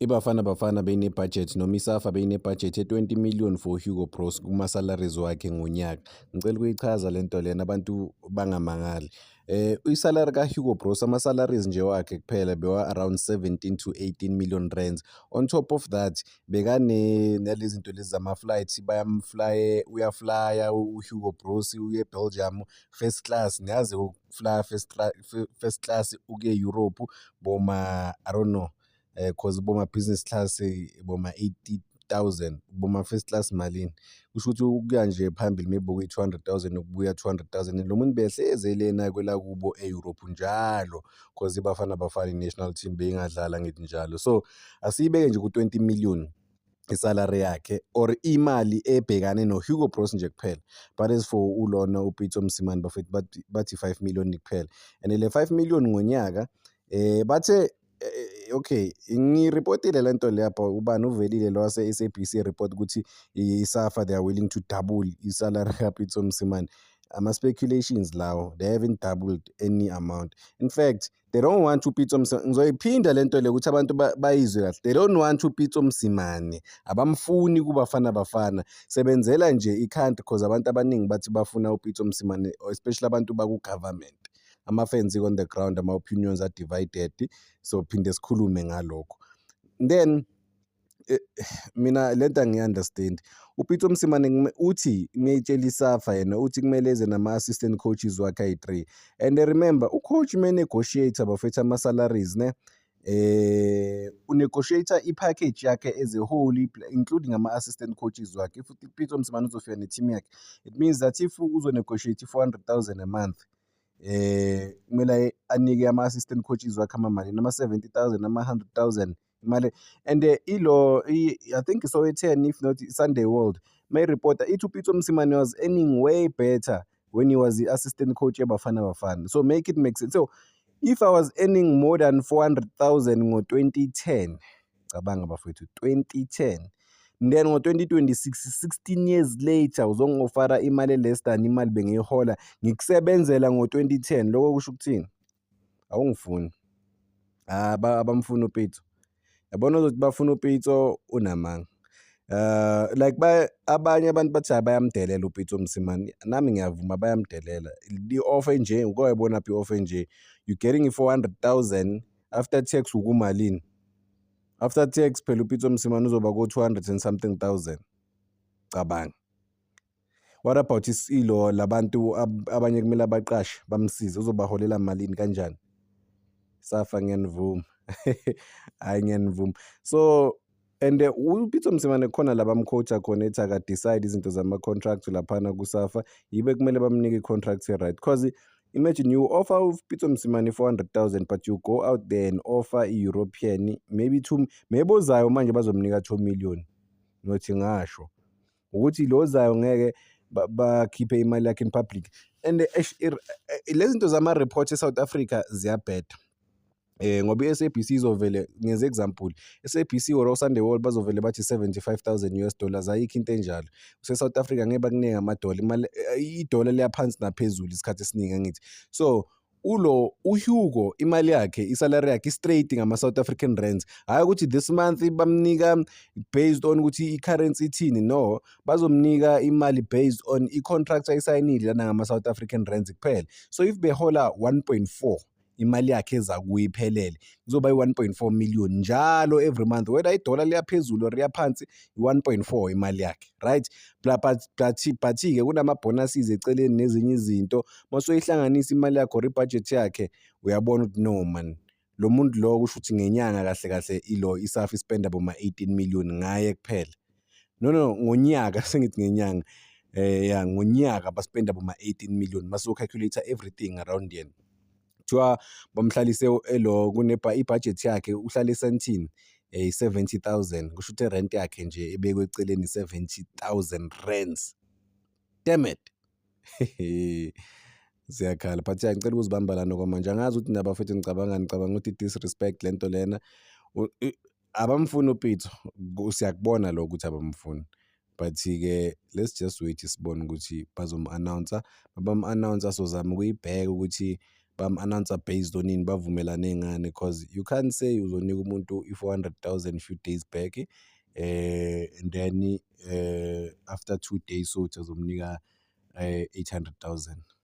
IBafana Bafana beyine-budget noma iSAFA beyine-budget ye-20 million for Hugo Broos kuma-salaries wakhe ngonyaka. Ngicela ukuyichaza le nto lena abantu bangamangali. I-salary ka-Hugo Broos, ama-salaries nje wakhe kuphela bewa-around 17 to 18 million rands. On top of that, bekane nalezi zinto lezi zama-flights, bayamflaye, uyaflaya u-Hugo Broos uye e-Belgium first class. Niyazi ukuflaya first class ukuye e-Europe boma, I don't know, 'cause boma business class boma 80,000, boma first class malini? Kusho ukuthi ukuya nje phambili maybe kuyi-200,000, ukubuya 200,000. Lo muntu behlezi elena kwelakubo e-Europe njalo 'cause iBafana Bafana i-national team beyingadlala ngithi njalo. So asiyibeke nje ku-20 million i-salary yakhe or imali ebhekane no-Hugo Broos nje kuphela. But as for ulona uPitso Mosimane, bafethu, bathi 5 million kuphela and le 5 million ngonyaka bathe okay, ngiripotile le nto le apha. Ubani uvelile lo wase-SABC report ukuthi i-SAFA, they are willing to double i-salary kaPitso Mosimane. Ama-speculations lawo, they haven't doubled any amount. In fact, they don't want uPitso Mosimane. Ngizoyiphinda le nto le ukuthi abantu bayizwe kahle. They don't want uPitso Mosimane, abamfuni kuBafana Bafana. Sebenzela nje i-country 'cause abantu abaningi bathi bafuna uPitso Mosimane, especially abantu baku-government. Ama-fans on the ground, ama-opinions are divided, so phinde sikhulume ngalokho. Then mina lento angiyi-understand. UPitso Mosimane uthi meyetshela iSAFA, yena uthi kumele eze nama-assistant coaches wakhe ayi-3. And remember, u-coach me-negotiate, bafethu, ama-salaries ne, u-negotiate i-package yakhe as a whole, including ama-assistant coaches wakhe. If uPitso Mosimane uzofika ne-team yakhe, it means that if uzo-negotiate i-400,000 a month, kumele anike ama-assistant coaches wakhe amamalini? Ama-70,000, ama-100,000 imali. And ilo I think Sowetan, if not Sunday World, mayiripota ithi uPitso Mosimane was earning way better when he was the assistant coach eBafana Bafana. So make it make sense. So if I was earning more than 400,000 ngo-2010, cabanga bafowethu, 2010, then ngo-2026, 16 years later, uzongi-offera imali less than imali bengiyihola ngikusebenzela ngo-2010, lokho kusho ukuthini? Awungifuni. Abamfuni uPitso. Yabona, uzothi bafuna uPitso, unamanga. Like ba abanye abantu bathi hayi, bayamdelela uPitso Mosimane. Nami ngiyavuma, bayamdelela. I-offer enje, uke wayibona phi i-offer enje? You getting i-400,000 after tax, ukumalini? After tax phela uPitso Mosimane uzoba ko-200 and something thousand. Cabanga. What about ilo labantu abanye kumele abaqashe bamsize, uzobaholela malini, kanjani? Safa, ngiyanivuma. Hhayi, ngiyanivuma. So and uPitso Mosimane khona la bam-quote-a khona ethi aka-decide izinto zama-contract laphana kuSAFA, yibe kumele bamnike i-contract e-right, 'cause imagine you offer uPitso Mosimane 400,000 but you go out there and offer i-European maybe two, maybe ozayo manje bazomnika 2 million. Nothi ngasho ukuthi lo ozayo ngeke bakhiphe imali yakhe in public. And eish, lezi zinto zama-report e-South Africa ziyabheda. Ngoba i-SABC izovele, ngenze example, SABC or Sunday World bazovele bathi 75,000 US dollars. Ayikho into enjalo. Use-South Africa, ngeke bakunike amadola, imali, idola liya phansi naphezulu isikhathi esiningi, angithi? So ulo uHugo, imali yakhe, i-salary yakhe i-straight ngama-South African rands, hhayi ukuthi this month bamnika based on ukuthi i-currency ithini. No, bazomnika imali based on i-contract ayisayinile lana ngama-South African rands kuphela. So if behola 1.4, imali yakhe eza kuye iphelele kuzoba i-1.4 million njalo every month, whether idola liya phezulu or liya phansi, i-1.4 imali yakhe, right? But-ke kunama-bonuses eceleni nezinye izinto. Mase uyihlanganisa imali yakhe or ibhajethi yakhe, uyabona ukuthi no man, lo muntu lo kusho ukuthi ngenyanga kahle kahle ilo iSAFA ispenda boma-18 million ngaye kuphela. No, ngonyaka, sengithi ngenyanga, ya, ngonyaka baspenda boma-18 million mase u-calculate everything around yena. Kuthiwa bamhlalise elo kune ibhajethi yakhe, uhlala eSandton, i-70,000, kusho ukuthi irent yakhe nje ebekwe eceleni i-70,000 rands. Damn it. Ziyakhala, but ya, ngicela ukuzibamba lana okwamanje. Angazi ukuthi nabafethu nicabangani, ngicabanga ukuthi i-disrespect lento lena. Abamfuni uPitso, siyakubona lokho ukuthi abamfuni. But-ke let's just wait, sibone ukuthi bazom-announce-a, mabam-announce-a sizozama ukuyibheka ukuthi Bam-announce-a based on ini, bavumelane ngani? 'Cause you can't say uzonika umuntu i-400,000 few days back and then after 2 days sowuthi uzomnika 800,000.